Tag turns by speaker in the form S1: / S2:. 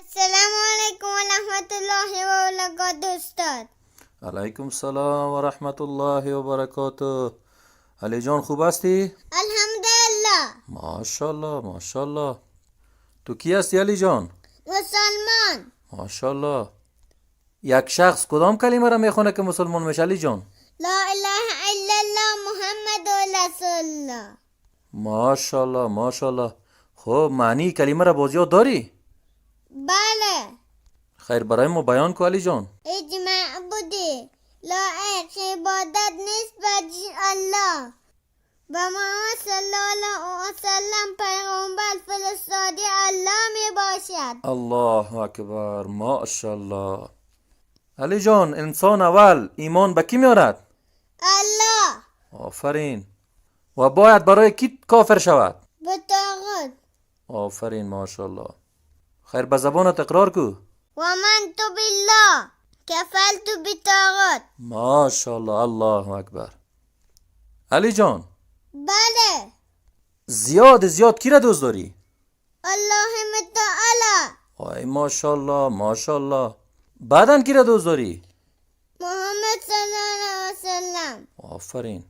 S1: السلام علیکم و رحمت الله و برکاته استاد.
S2: علیکم السلام و رحمت الله و برکاته. علی جان، خوب هستی؟
S1: الحمدلله.
S2: ماشاءالله، ماشاءالله. تو کی هستی علی جان؟
S1: مسلمان.
S2: ماشاءالله. یک شخص کدام کلمه را میخونه که مسلمان میشه علی جان؟
S1: لا اله الا الله محمد رسول الله.
S2: ماشاءالله، ماشاءالله. خب، معنی کلمه را باز یاد داری؟
S1: بله.
S2: خیر، برای ما بیان کو علی جان.
S1: هیچ معبودی لایق عبادت نیست بجز الله و محمد صلی الله علیه وسلم پیغمبر فرستاده الله می باشد.
S2: الله اکبر، ماشاءالله. علی جان، انسان اول ایمان به کی میارد؟
S1: الله.
S2: آفرین. و باید برای کی کافر شود؟
S1: به طاغوت.
S2: آفرین، ماشاءالله. خیر، به زبانت اقرار کو.
S1: آمنت بالله کفرت بالطاغوت.
S2: ماشاءالله، الله اکبر. علی جان.
S1: بله.
S2: زیاد زیاد کی را دوست داری؟
S1: الله متعالی.
S2: آی ماشاءالله، ماشاءالله. بعدا کی را دوست داری؟
S1: محمد صلی الله علیه وسلم.
S2: آفرین.